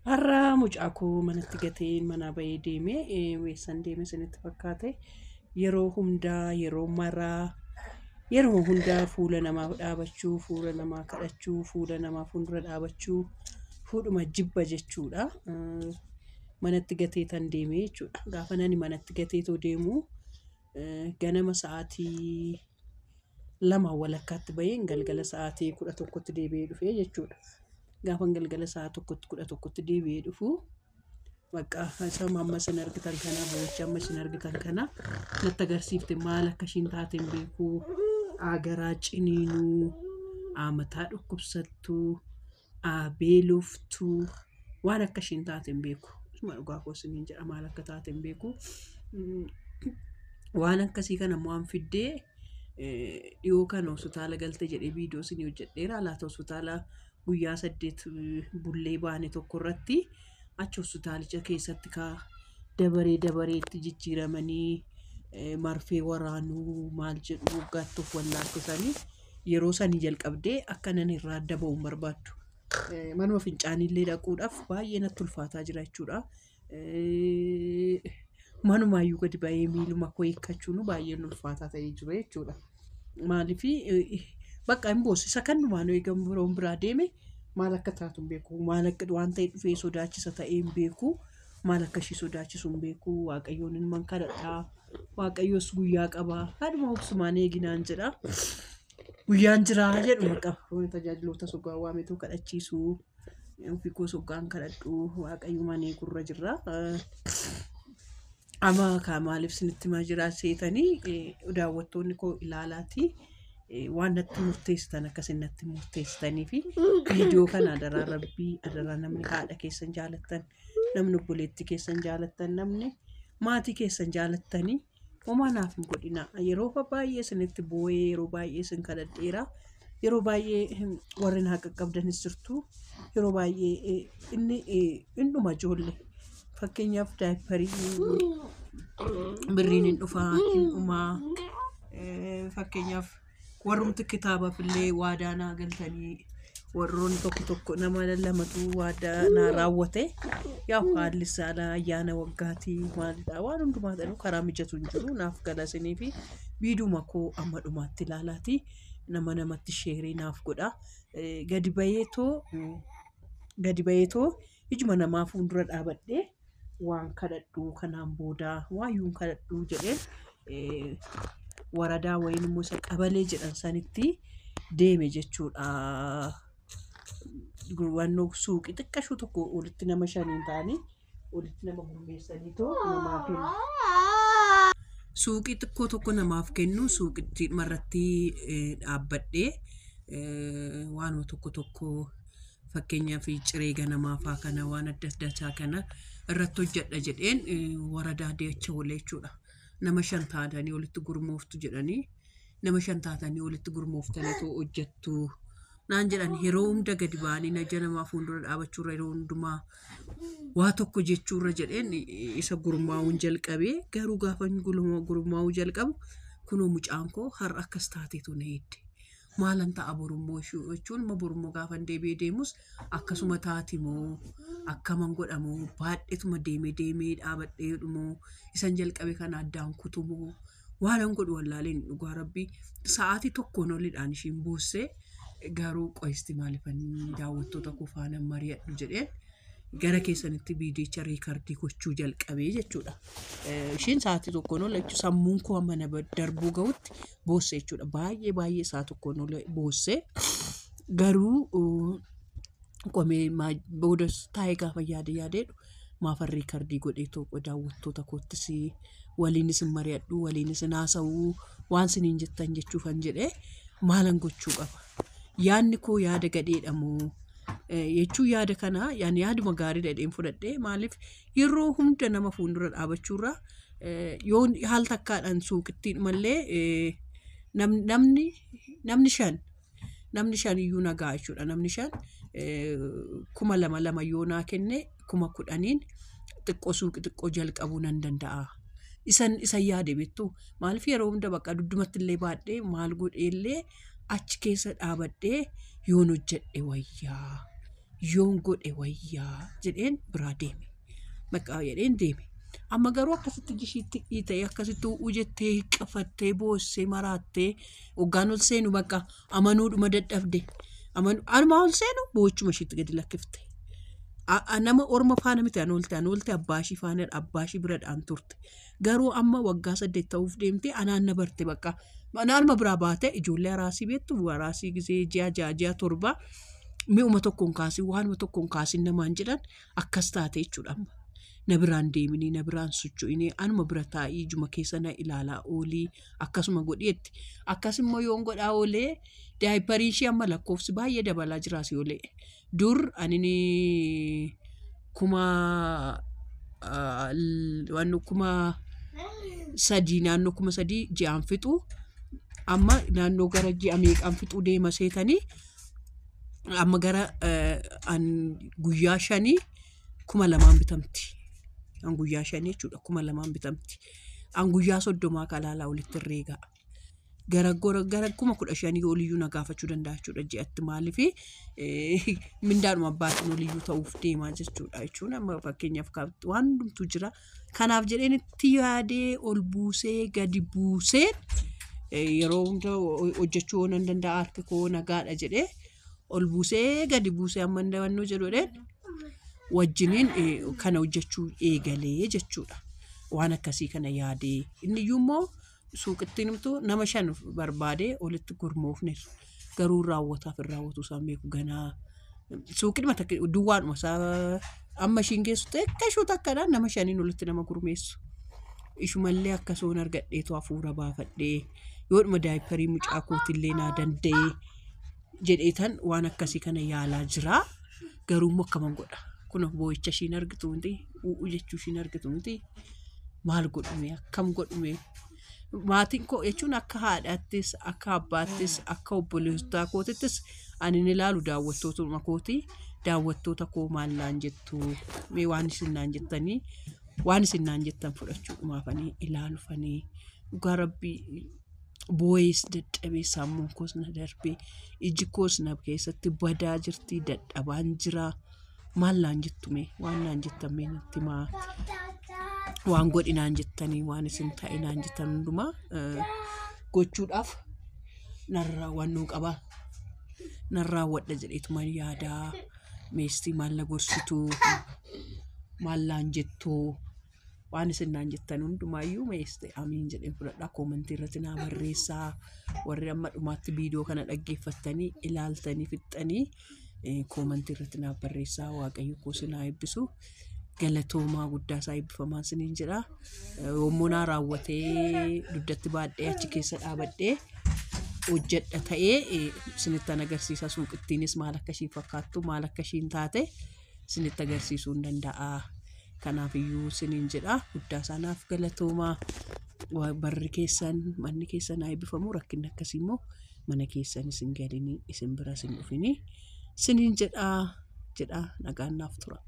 Har'a mucaa koo manatti gateen manaa bahee deeme. Eessan deeme isinitti fakkaate? Yeroo hundaa, yeroo maraa, yeroo hundaa fuula namaaf dhaabachuu, fuula namaa kadhachuu, fuula namaa fuuldura dhaabachuu fuudhuma jibba jechuudha. Manatti gatee tan deeme jechuudha. Gaafa nani manatti gateetoo deemu ganama sa'aatii 2 walakkaatti baheen galgala sa'aatii 11tti deebi'ee dhufe jechuudha. Gaafan galgala sa'a tokkotti 11tti deebi'ee dhufu bakka isa amma isin argitan kana, boo'icha amma isin argitan kana natti agarsiifte. Maal akka ishiin taate hin beeku. Garaa ciniinuu, mataa dhukkubsattuu, beeloftuu, waan akka ishiin taate hin beeku. Isuma dhugaa koo isiniin jedha, maal akka taate hin beeku. Waan akkasii kana immoo waan fiddee dhiyoo kana hospitaala galte jedhee viidiyoo isinii hojjedheera. Laata hospitaala guyyaa 8 bullee baane tokko irratti achi hospitaalicha keessatti kaa dabaree dabareetti jijjiiramanii marfee waraanuu maal jedhu waggaatti of wallaalchisanii yeroo sanii jalqabdee akka nan irraa adda ba'u hin barbaaddu. Manuma fincaaniillee dhaquudhaaf baay'ee natti ulfaataa jira jechuudha. Manumaayyuu gadi ba'ee miiluma koo hiikkachuun baay'ee ulfaataa ta'ee jira jechuudha. Maaliif bakka hin boossu isa kanumaan eegamu biroon biraa deeme maal akka taatu hin beeku, maal akka waan ta'e dhufee sodaachisa ta'ee hin beeku, maal akka ishii sodaachisu hin beeku. Waaqayyoon ilman kadhadhaa, Waaqayyoos guyyaa qabaa, haadhuma obsumaan eeginaan jedha. Guyyaan jiraa jedhuma qaba. Tajaajiloota sogaa waametu kadhachiisu, ofii koo sogaan kadhadhu, Waaqayyumaan eegurra jirra. Amma kaa maaliif isinitti himaa jira seetanii, daawwattoonni koo ilaalaati. Waan natti murteessitan akkasin natti murteessitanii fi viidiyoo kana adaraa rabbii, adaraa namni haadha keessan jaalattan, namni obboleettii keessan jaalattan, namni maatii keessan jaalattanii homaa naaf hin godhina. Yeroo baay'ee isinitti boo'ee, yeroo baay'ee isin kadhadheera. Yeroo baay'ee warri na qaqqabdanis jirtu. Yeroo baay'ee inni hin dhuma ijoollee. Fakkeenyaaf diaperii birriin hin dhufaa, hin dhumaa. Fakkeenyaaf warrumti kitaabaaf illee waadaa naa galtanii, warroonni tokko tokko nama lamatu waadaa naa raawwate. Yaa haalli saala ayyaana waggaatii maalidha, waan hundumaa ta'u karaa mijatu hin jiru naaf galasinii fi viidiyuma koo amma dhumaatti ilaalaati nama namatti share naaf godha. Gadi bayeetoo ijuma namaa fuuldura dhaabadhee waan kadhadhu kanaan booda waayyuun kadhadhu jedheen waradaa wayiin immoo isa qabalee jedhan sanitti deeme jechuudha. Wannoo suuqii xiqqashuu tokko walitti nama shaniin ta'anii walitti nama gurmeessanii too namaa kennu. Suuqii xiqqoo tokko namaaf kennu, suuqitti irratti dhaabbadhee waanuma tokko tokko, fakkeenyaaf ciree ganamaa faa kana, waan adda addaa kana irratti hojjedha jedheen waradaa deecha oole jechuudha. Nama shan taatanii walitti gurmooftu jedhanii, nama shan taatanii walitti gurmooftaniitu hojjettu naan jedhan. Yeroo hunda gadi ba'anii naja namaa fuuldura dhaabachuurra, yeroo hundumaa waa tokko jechuurra jedheen isa gurmaa'uun jalqabee. Garuu gaafa gurmaa'uu jalqabu kunoo mucaan koo har'a akkas taateetu na eedde. Maalan ta'a borummoo jechuun immoo, borummoo gaafa deebi'ee deemus akkasuma taati moo, akkaman godhamoo, baadheetuma deemee deemee dhaabadhee dhumoo isan jalqabe kana addaan kutumoo, waanan godhu wallaaleen. Dhugaa rabbii sa'aatii tokkoon olidhaan ishiin boossee. Garuu qo'isti maaliifan daawwattoota koo faana mari'adhu jedheen gara keessanitti viidiyicha record gochuu jalqabee jechuudha. Ishiin sa'aatii tokkoon ol jechuun sammuun koo amma na darbuu gahutti boosse jechuudha. Baay'ee baay'ee sa'a tokkoon ol boosse. Garuu qomee boodas taa'ee gaafa yaade yaadeedhu maafan record godhee tokko daawwattoota koottis waliinis hin mari'adhu, waliinis hin haasa'uu, waan siniin jettan jechuufan jedhee maalan gochuu qaba. Yaadni koo yaada gadheedha moo jechuun, yaada kana yaani yaaduma gaarii dhadheen fudhadhee. Maaliif yeroo hunda nama fuuldura dhaabachuurra yoo haal takkaadhaan suuqittiin mallee namni shan iyyuu nagaa jechuudha. Namni shan 2000 lama yoo naa kenne, 10,000n xiqqoo suuqii xiqqoo jalqabuu nan danda'a. Isan yaade beektu, maaliif yeroo hunda bakka duddumatti illee baadhee maal godhee illee achi keessa dhaabadhee yoon hojjedhe wayyaa. Yoon godhe wayyaa jedheen biraa deeme. Maqaa jedheen deeme. Amma garuu akkasitti ijji dhiita'ee akkasitti u'uu jettee hiqqafattee boossee maraattee hoggaan ol seenu bakka amanuudhuma dadhabde. Anumaa ol seenu boochuma ishiitti gadi lakkifte. Nama orma faana miti an oolte, an oolte abbaa ishii faana, abbaa ishii biradhaan turte. Garuu amma waggaa 8 ta'uuf deemte, anaan na barte bakka. Naanuma biraa baate ijoollee araasii beektu, araasii gisee ji'a 6, ji'a 7 mi'uma tokkoon kaasin, waanuma tokkoon kaasin namaan jedhan, akkas taate jechuudha amma. Na biraan deeminii, na biraan socho'inii, anuma bira taa'ii ijuma keessa na ilaalaa oolii akkasuma godheetti. Akkasimmoo yoon godhaa oolee diaperii ishee amma lakkoofsi baay'ee dabalaa jira asii olee. Dur anini 3000, naannoo 3000 ji'aan fixu, amma naannoo gara ji'a meeqaan fixuu deema seetanii? Amma gara guyyaa 5 2000n bitamti. An guyyaa 5 jechuudha, 2000n bitamti. An guyyaa 30 kalaalaa walitti herreegaa. Gara gara 15,000 oliyyuu na gaafachuu danda'a jechuudha ji'atti, maaliifi mindaadhuma abbaatiin oliyyuu ta'uuf deemaa jechuudha jechuun amma fakkeenyaaf waan hundumtuu jira. Kanaaf jedheen itti yaadee ol buusee gadi buusee yeroo hunda hojjechuu nan danda'a, harki koo nagaadha jedhee ol buusee gadi buusee amma dawannoo jedhuudhaan wajjiniin kana hojjechuu eegalee jechuudha. Waan akkasii kana yaadee inni iyyuu immoo suuqitti himtu nama 5 barbaadee walitti gurmoofneerra. Garuu raawwataaf hin raawwatu isaan beeku ganaa. Suuqidhuma takka duwwaadhuma isaa amma ishiin geessu xiqqaa ishuu takkaadhaan nama 5n walitti nama gurmeessu. Ishumallee akkasumas argadheetu hafuura baafadhee yoodhuma diaperii mucaa kootillee naa danda'ee jedheetan waan akkasii kana yaalaa jira. Garuu immoo akkaman godha? Kun boo'icha ishiin argitu miti, u'uu jechuu ishiin argitu miti. Maal godhume, akkam godhume? Maatiin koo jechuun akka haadhaattis, akka abbaattis, akka obboleessotaa kootittis ani ni ilaalu daawwattootuma kooti. Daawwattoota koo maal naan jettu? Mee waan isin naan jettanii, waan isin naan jettan fudhachuudhumaafanii ilaalufanii. Dhugaa rabbii boo'ees dadhabee, sammuun koos na darbee, iji koos na keessatti badaa jirti, dadhabaan jira. Maal naan jettu mee? Waan naan jettan mee natti himaa. Waan godhi naan jettanii, waan isin ta'e naan jettan hundumaa gochuudhaaf narraa wannoo qaba. Nan raawwadha jedheetuman yaadaa. Meestii maal na gorsituu? Maal naan jettuu? Waan isin naan jettan hundumaayyuu meeste amiin jedheen fudhadhaa. Commentii irratti naa barreessaa. Warri amma dhumaatti viidiyoo kana dhaggeeffattanii ilaaltanii fixxanii commentii irratti naaf barreessaa. Waaqayyo koo isin haa eebbisu. Galatoomaa, guddaa isaa eebbifamaa isiniin jedha. Yommuu naa raawwatee dugdatti baadhee achi keessa dhaabadhee hojjedha ta'ee isinittan agarsiisa. Suuqittiinis maal akka ishiin fakkaattu, maal akka ishiin taate isinitti agarsiisuu hin danda'a. Kanaaf iyyuu isiniin jedha, guddaa isaanaaf galatoomaa. Barri keessan, manni keessan haa eebbifamu. Rakkinni akkasii immoo mana keessan isin galinii, isin bira isin dhufinii isiniin jedha, nagaan naaf tura.